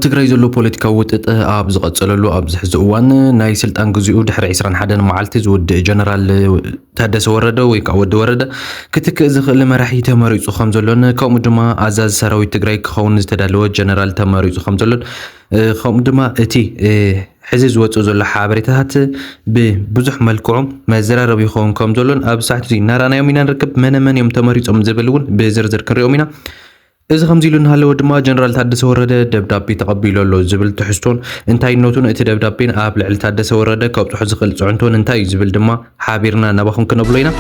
ትግራይ ዘሎ ፖለቲካዊ ውጥጥ ኣብ ዝቐጸለሉ ኣብዚ ሕዚ እዋን፣ ናይ ስልጣን ግዚኡ ድሕሪ ዕስራን ሓደን መዓልቲ ዝውድእ ጀነራል ታደሰ ወረደ ወይ ከዓ ወዲ ወረደ ክትክእ ዝኽእል መራሒ ተመሪጹ ከም ዘሎን፣ ከምኡ ድማ ኣዛዚ ሰራዊት ትግራይ ክኸውን ዝተዳለወ ጀነራል ተመሪጹ ከም ዘሎን፣ እ፣ ከምኡ ድማ እቲ፣ እ፣ ሕዚ ዝወጽእ ዘሎ ሓበሬታታት ብብዙሕ መልክዑ መዘራረቢ ይኸውን ከም ዘሎን ኣብ ሰዓት እዚ እናረኣናዮም ኢና ንርከብ። መነ መን እዮም ተመሪጾም ዝብል እውን ብዝርዝር ክንሪኦም ኢና። እዚ ከምዚ ኢሉ እናሃለወ ድማ ጀነራል ታደሰ ወረደ ደብዳቤ ተቐቢሉ ኣሎ ዝብል ትሕዝቶን እንታይነቱን እቲ ደብዳቤን ኣብ ልዕሊ ታደሰ ወረደ ከብፅሖ ዝኽእል ፅዕንቶን እንታይ እዩ ዝብል ድማ ሓቢርና ናባኹም ክነብሎ ኢና።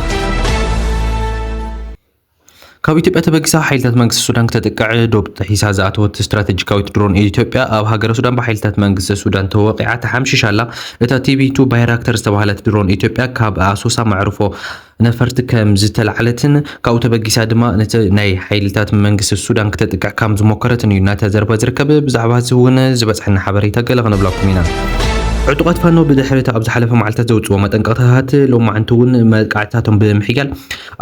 ካብ ኢትዮጵያ ተበጊሳ ሓይልታት መንግስቲ ሱዳን ክተጥቅዕ ዶብ ጥሒሳ ዝኣተወት ስትራቴጂካዊት ድሮን ኢትዮጵያ ኣብ ሃገረ ሱዳን ብሓይልታት መንግስቲ ሱዳን ተወቂዓ ተሓምሺሻ ኣላ። እታ ቲቪ ቱ ባይራክተር ዝተባህለት ድሮን ኢትዮጵያ ካብ ኣሶሳ መዕርፎ ነፈርቲ ከም ዝተላዕለትን ካብኡ ተበጊሳ ድማ ነቲ ናይ ሓይልታት መንግስቲ ሱዳን ክተጥቅዕ ከም ዝሞከረትን እዩ እናተዘርበ ዝርከብ። ብዛዕባ እዚ እውን ዝበፅሐና ሓበሬታ ገለ ክነብላኩም ኢና። ዕጡቓት ፋኖ ብድሕሪ እቲ ኣብ ዝሓለፈ መዓልታት ዘውፅዎ መጠንቀቕታታት ሎማዕንቲ እውን መጥቃዕትታቶም ብምሕያል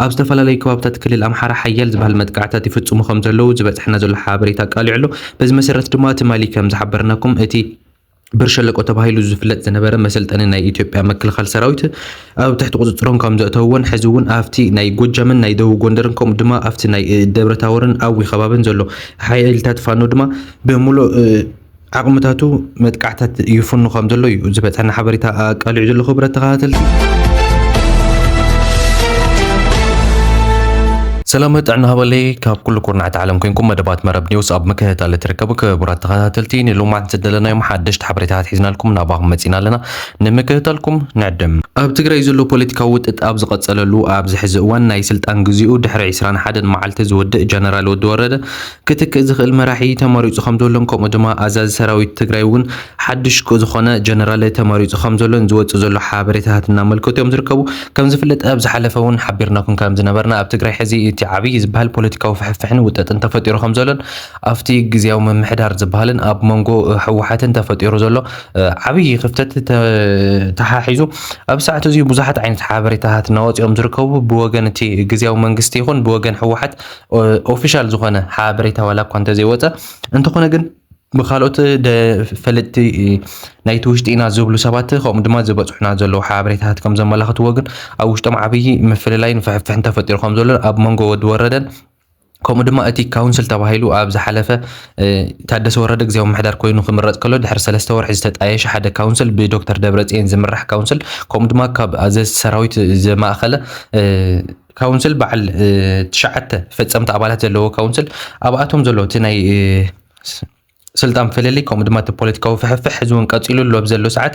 ኣብ ዝተፈላለዩ ከባብታት ክልል ኣምሓራ ሓያል ዝበሃል መጥቃዕትታት ይፍፅሙ ከም ዘለዉ ዝበፅሐና ዘሎ ሓበሬታ ኣቃሊዑ ኣሎ። በዚ መሰረት ድማ ትማሊ ከም ዝሓበርናኩም እቲ ብር ሸለቆ ተባሂሉ ዝፍለጥ ዝነበረ መሰልጠኒ ናይ ኢትዮጵያ መክልኻል ሰራዊት ኣብ ትሕቲ ቁፅፅሮም ከም ዘእተውዎን ሕዚ እውን ኣብቲ ናይ ጎጃምን ናይ ደቡብ ጎንደርን ከምኡ ድማ ኣብቲ ናይ ደብረ ታቦርን ኣዊ ከባብን ዘሎ ሓይልታት ፋኖ ድማ ብምሉእ ዓቕምታቱ መጥቃዕታት ይፍኑ ከም ዘሎ እዩ ዝበፀሐና ሓበሬታ ኣቃሊዑ ዘሎ። ክቡራት ተኸታተልቲ፣ ሰላም ጥዕና ሃበለይ። ካብ ኩሉ ኩርናዕቲ ዓለም ኮንኩም መደባት መረብ ኒውስ ኣብ ምክትታል እትርከቡ ክቡራት ተኸታተልቲ፣ ንሎማዕንቲ ዝደለናዮም ሓደሽቲ ሓበሬታታት ሒዝናልኩም ናባኹም መፂና ኣለና። ንምክትታልኩም ንዕድም። ኣብ ትግራይ ዘሎ ፖለቲካዊ ውጥጥ ኣብ ዝቐፀለሉ ኣብዚ ሕዚ እዋን፣ ናይ ስልጣን ግዚኡ ድሕሪ ዕስራን ሓደን መዓልቲ ዝውድእ ጀነራል ወዲ ወረደ ክትክእ ዝኽእል መራሒ ተመሪፁ ከም ዘሎን፣ ከምኡ ድማ ኣዛዚ ሰራዊት ትግራይ እውን ሓድሽ ዝኾነ ጀነራል ተመሪፁ ከም ዘሎን ዝወፅእ ዘሎ ሓበሬታታት እናመልከቱ እዮም ዝርከቡ። ከም ዝፍለጥ ኣብ ዝሓለፈ እውን ሓቢርናኩም ከም ዝነበርና፣ ኣብ ትግራይ ሕዚ እቲ ዓብዪ ዝበሃል ፖለቲካዊ ፍሕፍሕን ውጥጥን ተፈጢሩ ከም ዘሎን፣ ኣብቲ ግዝያዊ ምምሕዳር ዝበሃልን ኣብ መንጎ ህወሓትን ተፈጢሩ ዘሎ፣ እ፣ ዓብዪ ክፍተት ተ-፣ ተሓሒዙ ኣብ ሰዓት እዚ ብዙሓት ዓይነት ሓበሬታታት እናወፅኦም ዝርከቡ፣ ብወገን እቲ ግዝያዊ መንግስቲ ይኹን ብወገን ህወሓት ኦ-፣ ኦፊሻል ዝኾነ ሓበሬታ ዋላ እኳ እንተዘይወፀ፣ እንተኾነ ግን ብካልኦት ደ-፣ ፈለጥቲ ናይቲ ውሽጢ ኢና ዝብሉ ሰባት ከምኡ ድማ ዝበፅሑና ዘለዉ ሓበሬታታት ከም ዘመላኽትዎ ግን፣ ኣብ ውሽጦም ዓብዪ ምፍልላይን ፍሕፍሕን ተፈጢሩ ከም ዘሎ ኣብ መንጎ ወዲ ወረደን ከምኡ ድማ እቲ ካውንስል ተባሂሉ ኣብ ዝሓለፈ፣ እ፣ ታደሰ ወረደ ግዝያዊ ምምሕዳር ኮይኑ ክምረፅ ከሎ ድሕሪ ሰለስተ ወርሒ ዝተጣየሸ ሓደ ካውንስል ብዶክተር ደብረፅዮን ዝምራሕ ካውንስል ከምኡ ድማ ካብ ኣዘዝቲ ሰራዊት ዘማእኸለ፣ እ፣ ካውንስል በዓል፣ እ፣ ትሽዓተ ፈፀምቲ ኣባላት ዘለዎ ካውንስል ኣብኣቶም ዘሎ እቲ ናይ፣ እ፣ ስ-፣ ስልጣን ፍልልይ ከምኡ ድማ እቲ ፖለቲካዊ ፍሕፍሕ ሕዚ እውን ቀፂሉ ኣሎ። ኣብ ዘሎ ሰዓት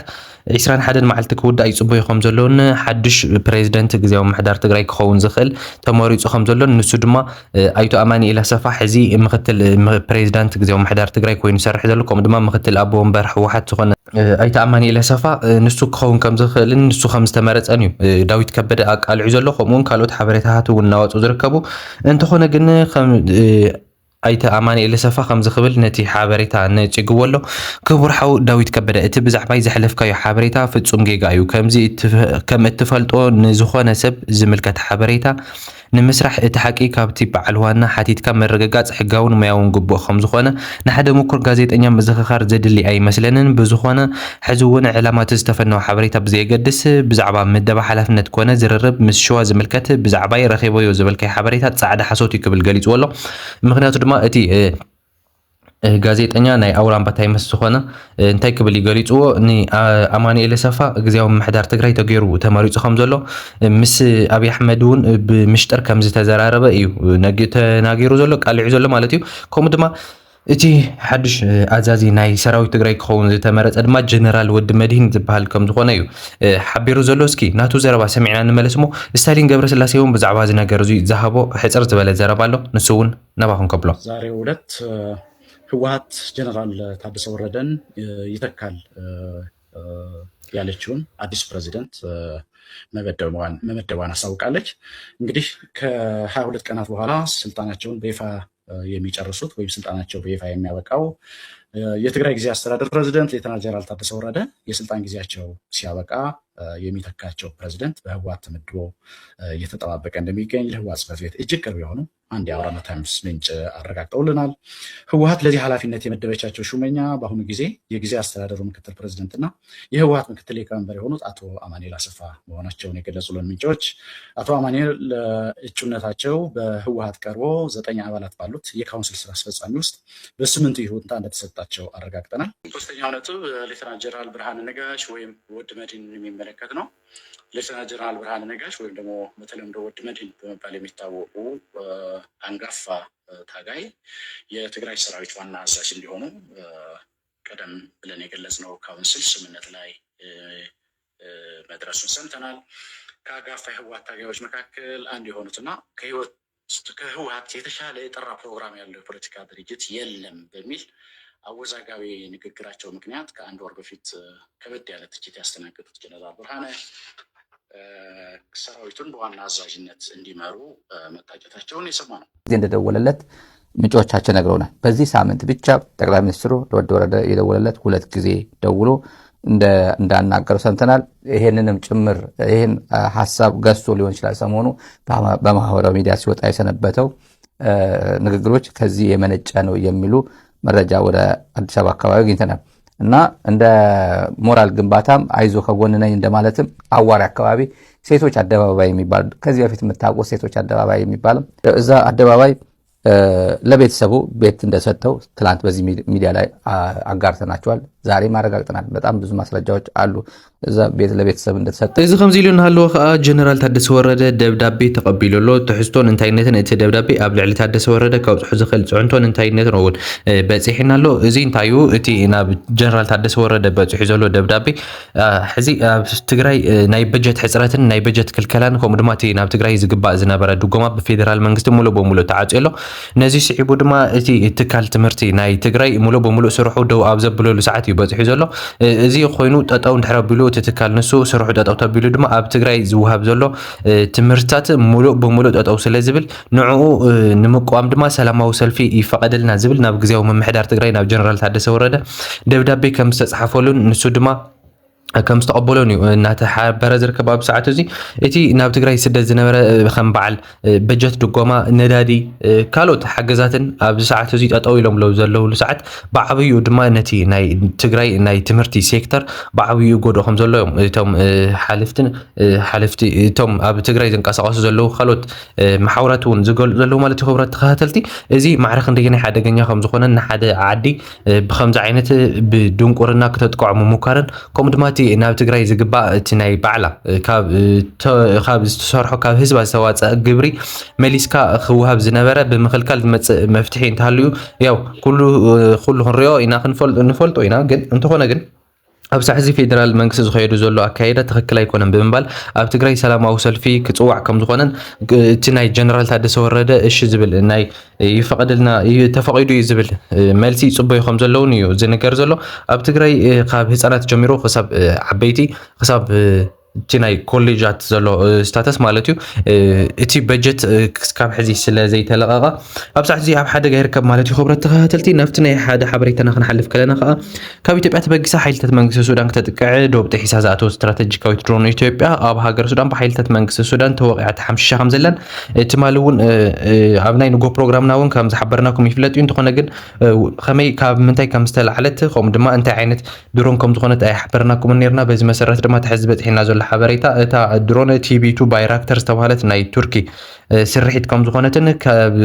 ዕስራን ሓደን መዓልቲ ክውዳእ ይፅበዩ ከም ዘለውን ሓዱሽ ፕሬዚደንት ግዝያዊ ምምሕዳር ትግራይ ክኸውን ዝኽእል ተመሪፁ ከም ዘሎን ንሱ ድማ፣ እ፣ ኣይቶ ኣማኑኤል ኣሰፋ ሕዚ ምክትል፣ እ፣ ም-፣ ፕሬዚዳንት ግዝያዊ ምምሕዳር ትግራይ ኮይኑ ይሰርሕ ዘሎ ከምኡ ድማ ምክትል ኣቦ ወንበር ህወሓት ዝኾነ፣ እ፣ ኣይቶ ኣማኑኤል ኣሰፋ፣ እ፣ ንሱ ክኸውን ከም ዝኽእልን ንሱ ከም ዝተመረፀን እዩ፣ እ፣ ዳዊት ከበደ ኣቃሊዑ ዘሎ። ከምኡውን ካልኦት ሓበሬታታት እውን እናወፁ ዝርከቡ እንተኾነ ግን ከም፣ እ፣ ኣይተ ኣማኑኤል ኣሰፋ ከምዚ ክብል ነቲ ሓበሬታ ነጺግዎ ኣሎ። ክቡር ሓው ዳዊት ከበደ፣ እቲ ብዛዕባይ ዘሕለፍካዮ ሓበሬታ ፍጹም ጌጋ እዩ። ከምዚ እትፍ-፣ ከም እትፈልጦ ንዝኾነ ሰብ ዝምልከት ሓበሬታ ንምስራሕ እቲ ሓቂ ካብቲ በዓል ዋና ሓቲትካ ምርግጋጽ ሕጋውን ሞያውን ግቡእ ከም ዝኾነ ንሓደ ምኩር ጋዜጠኛ ምዝኽኻር ዘድሊ ኣይመስለንን። ብዝኾነ ሕዚ እውን ዕላማ እቲ ዝተፈነወ ሓበሬታ ብዘየገድስ ብዛዕባ ምደባ ሓላፍነት ኮነ ዝርርብ ምስ ሽዋ ዝምልከት ብዛዕባይ ረኺበዮ ዝበልካዮ ሓበሬታ ጻዕዳ ሓሶት እዩ ክብል ገሊጽዎ ኣሎ። ምኽንያቱ ድማ እቲ፣ እ፣ እ፣ ጋዜጠኛ ናይ ኣውራምባ ታይምስ ዝኾነ፣ እ፣ እንታይ ክብል እዩ ገሊጽዎ? ን-፣ ኣ-፣ ኣማኑኤል ኣሰፋ ግዝያዊ ምምሕዳር ትግራይ ተገይሩ ተመሪጹ ከም ዘሎ፣ እ፣ ምስ ኣብይ ኣሕመድ እውን፣ እ፣ ብምሽጥር ከም ዝተዘራረበ እዩ ነግ-፣ ተናጊሩ ዘሎ፣ ቃሊዑ ዘሎ ማለት እዩ። ከምኡ ድማ እቲ ሓድሽ፣ እ፣ ኣዛዚ ናይ ሰራዊት ትግራይ ክኸውን ዝተመረጸ ድማ ጀነራል ወዲ መድሂን ዝበሃል ከም ዝኾነ እዩ፣ እ፣ ሓቢሩ ዘሎ። እስኪ ናቱ ዘረባ ሰሚዕና ንመለስ እሞ፣ ስታሊን ገብረስላሴ እውን ብዛዕባ እዚ ነገር እዚ ዝሃቦ ሕጽር ዝበለ ዘረባ ኣሎ። ንሱ እውን ናባኹም ከብሎ። ዛሬው ዕለት፣ እ፣ ህወሓት ጀነራል ታደሰ ወረደን፣ እ፣ ይተካል፣ እ፣ እ፣ ያለችውን አዲስ ፕሬዚደንት፣ እ፣ መመደቧን፣ መመደቧን አሳውቃለች። እንግዲህ ከሃያ ሁለት ቀናት በኋላ ስልጣናቸውን በይፋ፣ እ፣ የሚጨርሱት ወይም ስልጣናቸው በይፋ የሚያበቃው፣ እ፣ የትግራይ ጊዜ አስተዳደር ፕሬዚደንት ሌተናል ጀነራል ታደሰ ወረደ የስልጣን ጊዜያቸው ሲያበቃ የሚተካቸው ፕሬዚደንት በህወሓት ተመድቦ እየተጠባበቀ እንደሚገኝ ለህወሓት ጽሕፈት ቤት እጅግ ቅርብ የሆኑ አንድ የአውራምባ ታይምስ ምንጭ አረጋግጠውልናል። ህወሓት ለዚህ ኃላፊነት የመደበቻቸው ሹመኛ በአሁኑ ጊዜ የጊዜ አስተዳደሩ ምክትል ፕሬዚደንትና የህወሓት ምክትል ሊቀመንበር የሆኑት አቶ አማኑኤል አሰፋ መሆናቸውን የገለጹልን ምንጮች፣ አቶ አማኑኤል ለእጩነታቸው በህወሓት ቀርቦ ዘጠኝ አባላት ባሉት የካውንስል ስራ አስፈጻሚ ውስጥ በስምንቱ ይሁንታ እንደተሰጣቸው አረጋግጠናል። ሶስተኛው ነጥብ ሌተናል ጀነራል ብርሃነ ነጋሽ ወይም ወድ መድህን የሚመለከት ነው። ሌተናል ጀነራል ብርሃነ ነጋሽ ወይም ደግሞ በተለምዶ ወድ መድህን በመባል የሚታወቁ አንጋፋ ታጋይ የትግራይ ሰራዊት ዋና አዛዥ እንዲሆኑ ቀደም ብለን የገለጽነው ካውንስል ስምምነት ላይ መድረሱን ሰምተናል። ከአንጋፋ የህወሓት ታጋዮች መካከል አንዱ የሆኑትና ከህይወት ከህወሓት የተሻለ የጠራ ፕሮግራም ያለው የፖለቲካ ድርጅት የለም በሚል አወዛጋቢ ንግግራቸው ምክንያት ከአንድ ወር በፊት ከበድ ያለ ትችት ያስተናገዱት ጀነራል ብርሃነ ሰራዊቱን በዋና አዛዥነት እንዲመሩ መታጨታቸውን የሰማነው። ጊዜ እንደደወለለት ምንጮቻችን ነግረውናል። በዚህ ሳምንት ብቻ ጠቅላይ ሚኒስትሩ ለወድ ወረደ የደወለለት ሁለት ጊዜ ደውሎ እንዳናገረው ሰምተናል። ይሄንንም ጭምር ይሄን ሀሳብ ገዝቶ ሊሆን ይችላል ሰሞኑ በማህበራዊ ሚዲያ ሲወጣ የሰነበተው ንግግሮች ከዚህ የመነጨ ነው የሚሉ መረጃ ወደ አዲስ አበባ አካባቢ አግኝተናል። እና እንደ ሞራል ግንባታም አይዞ ከጎን ነኝ እንደማለትም አዋሪ አካባቢ ሴቶች አደባባይ የሚባል ከዚህ በፊት የምታውቁ ሴቶች አደባባይ የሚባልም እዛ አደባባይ ለቤተሰቡ ቤት እንደሰጠው ትላንት በዚህ ሚዲያ ላይ አጋርተናቸዋል። ዛሬም አረጋግጠናል። በጣም ብዙ ማስረጃዎች አሉ እዛ ቤት ለቤተሰብ እንደተሰጠ። እዚ ከምዚ ኢሉ እናሃለወ ከዓ ጀነራል ታደሰ ወረደ ደብዳቤ ተቐቢሉ ኣሎ። ትሕዝቶን እንታይነትን እቲ ደብዳቤ ኣብ ልዕሊ ታደሰ ወረደ ከብፅሑ ዝኽእል ፅዕንቶን እንታይነትን እውን በፂሕና ኣሎ። እዚ እንታይ እዩ? እቲ ናብ ጀነራል ታደሰ ወረደ በፂሑ ዘሎ ደብዳቤ ሕዚ ኣብ ትግራይ ናይ በጀት ሕፅረትን ናይ በጀት ክልከላን ከምኡ ድማ እቲ ናብ ትግራይ ዝግባእ ዝነበረ ድጎማ ብፌደራል መንግስቲ ሙሉእ በሙሉእ ተዓፅዩ ኣሎ። ነዚ ስዒቡ ድማ እቲ ትካል ትምህርቲ ናይ ትግራይ ሙሉእ በሙሉእ ስርሑ ደው ኣብ ዘብለሉ ሰዓት እዩ በፂሑ ዘሎ። እዚ ኮይኑ ጠጠው እንድሕር ኣቢሉ እቲ ትካል ንሱ ስርሑ ጠጠው ተቢሉ ድማ ኣብ ትግራይ ዝወሃብ ዘሎ ትምህርትታት ሙሉእ በሙሉእ ጠጠው ስለ ዝብል ንዕኡ ንምቋም ድማ ሰላማዊ ሰልፊ ይፈቐደልና ዝብል ናብ ግዜያዊ ምምሕዳር ትግራይ ናብ ጀነራል ታደሰ ወረደ ደብዳቤ ከም ዝተፅሓፈሉን ንሱ ድማ ከም ዝተቐበሎን እዩ እናተሓበረ ዝርከብ። ኣብ ሰዓት እዚ እቲ ናብ ትግራይ ስደት ዝነበረ ከም በዓል በጀት ድጎማ፣ ነዳዲ፣ ካልኦት ሓገዛትን ኣብዚ ሰዓት እዚ ጠጠው ኢሎም ለው ዘለውሉ ሰዓት ብዓብዩ ድማ ነቲ ናይ ትግራይ ናይ ትምህርቲ ሴክተር ብዓብዩ ጎድኦ ከም ዘሎ እዮም እቶም ሓልፍትን ሓለፍቲ እቶም ኣብ ትግራይ ዝንቀሳቀሱ ዘለዉ ካልኦት መሓውራት እውን ዝገልፁ ዘለዉ ማለት እዩ። ክቡራት ተኸታተልቲ፣ እዚ ማዕረ ክንደየናይ ሓደገኛ ከም ዝኾነን ንሓደ ዓዲ ብከምዚ ዓይነት ብድንቁርና ክተጥቅዖ ምሙካርን ከምኡ ድማ እቲ ናብ ትግራይ ዝግባእ እቲ ናይ ባዕላ ካብ ዝተሰርሖ ካብ ህዝባ ዝተዋፀአ ግብሪ መሊስካ ክወሃብ ዝነበረ ብምክልካል ዝመፅእ መፍትሒ እንተሃልዩ ያው ኩሉ ኩሉ ክንሪኦ ኢና ክንፈልጦ ንፈልጦ ኢና። ግን እንተኾነ ግን ኣብ ሳሕዚ ፌደራል መንግስቲ ዝኸየዱ ዘሎ ኣካይዳ ትኽክል ኣይኮነን ብምባል ኣብ ትግራይ ሰላማዊ ሰልፊ ክፅዋዕ ከም ዝኾነን እቲ ናይ ጀነራል ታደሰ ወረደ እሺ ዝብል ናይ ይፈቐደልና ተፈቒዱ እዩ ዝብል መልሲ ይፅበዩ ከም ዘለውን እዩ ዝንገር ዘሎ። ኣብ ትግራይ ካብ ህፃናት ጀሚሩ ክሳብ ዓበይቲ ክሳብ እቲ ናይ ኮሌጃት ዘሎ ስታተስ ማለት እዩ እቲ በጀት ክስካብ ሕዚ ስለ ዘይተለቐቐ ኣብ ሳዕዚ ኣብ ሓደጋ ይርከብ ማለት እዩ። ክብረት ተኸታተልቲ ናብቲ ናይ ሓደ ሓበሬታና ክንሓልፍ ከለና ከዓ ካብ ኢትዮጵያ ተበጊሳ ሓይልታት መንግስቲ ሱዳን ክተጥቅዕ ዶብ ጥሒሳ ዝኣተወት ስትራተጂካዊት ድሮን ኢትዮጵያ ኣብ ሃገር ሱዳን ብሓይልታት መንግስቲ ሱዳን ተወቂዓ ተሓምሽሻ ከም ዘላን ትማሊ እውን ኣብ ናይ ንጎ ፕሮግራምና እውን ከም ዝሓበርናኩም ይፍለጥ እዩ። እንተኾነ ግን ከመይ ካብ ምንታይ ከም ዝተላዕለት ከምኡ ድማ እንታይ ዓይነት ድሮን ከም ዝኾነት ኣይሓበርናኩምን ነርና። በዚ መሰረት ድማ ተሕዚ በፂሕና ዘሎ ሓበሬታ እታ ድሮን ቲቢቱ ባይራክተር ዝተባሃለት ናይ ቱርኪ ስርሒት ከም ዝኾነትን ካብ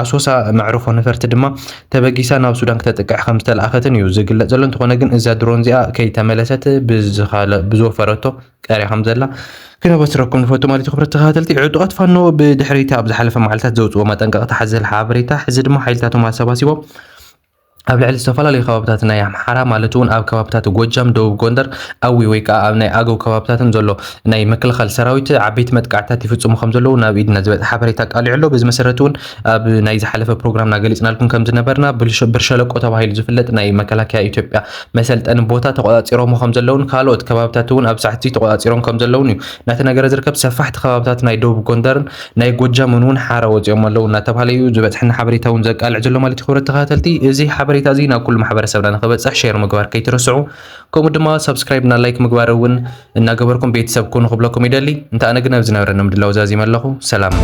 ኣሶሳ መዕርፎ ነፈርቲ ድማ ተበጊሳ ናብ ሱዳን ክተጥቅዕ ከም ዝተላእኸትን እዩ ዝግለፅ ዘሎ። እንተኾነ ግን እዛ ድሮን እዚኣ ከይተመለሰት ብዝወፈረቶ ቀርያ ከም ዘላ ክነበስረኩም ንፈቱ ማለት እዩ። ክብረት ተኸታተልቲ ዕጡቓት ፋኖ ብድሕሪቲ ኣብ ዝሓለፈ መዓልታት ዘውፅዎ መጠንቀቕታ ሓዘል ሓበሬታ ሕዚ ድማ ሓይልታቶም ኣሰባሲቦም ኣብ ልዕሊ ዝተፈላለዩ ከባብታት ናይ ኣምሓራ ማለት እውን ኣብ ከባብታት ጎጃም፣ ደቡብ ጎንደር፣ ኣዊ ወይ ከዓ ኣብ ናይ ኣገው ከባብታትን ዘሎ ናይ ምክልኻል ሰራዊት ዓበይቲ መጥቃዕታት ይፍፅሙ ከም ዘለዉ ናብ ኢድና ዝበፅሐ ሓበሬታ ኣቃሊዑ ኣሎ። በዚ መሰረት እውን ኣብ ናይ ዝሓለፈ ፕሮግራምና ገሊፅናልኩም ከም ዝነበርና ብርሸለቆ ተባሂሉ ዝፍለጥ ናይ መከላከያ ኢትዮጵያ መሰልጠኒ ቦታ ተቆፃፂሮሞ ከም ዘለውን ካልኦት ከባብታት እውን ኣብ ሳሕቲ ተቆፃፂሮም ከም ዘለውን እዩ እናተነገረ ዝርከብ። ሰፋሕቲ ከባብታት ናይ ደቡብ ጎንደርን ናይ ጎጃምን እውን ሓራ ወፂኦም ኣለዉ እናተባሃለ እዩ ዝበፅሐና ሓበሬታ እውን ዘቃልዕ ዘሎ ማለት እዩ። ክብረት ተኸታተልቲ እዚ ሓበሬታ ሓበሬታ እዚ ናብ ኩሉ ማሕበረሰብና ንክበፅሕ ሼር ምግባር ከይትርስዑ፣ ከምኡ ድማ ሳብስክራይብ እና ላይክ ምግባር እውን እናገበርኩም ቤተሰብ ኩኑ ክብለኩም ይደሊ። እንተ ኣነ ግን ኣብ ዝነበረኒ ምድላው ዛዚመ ኣለኹ። ሰላም።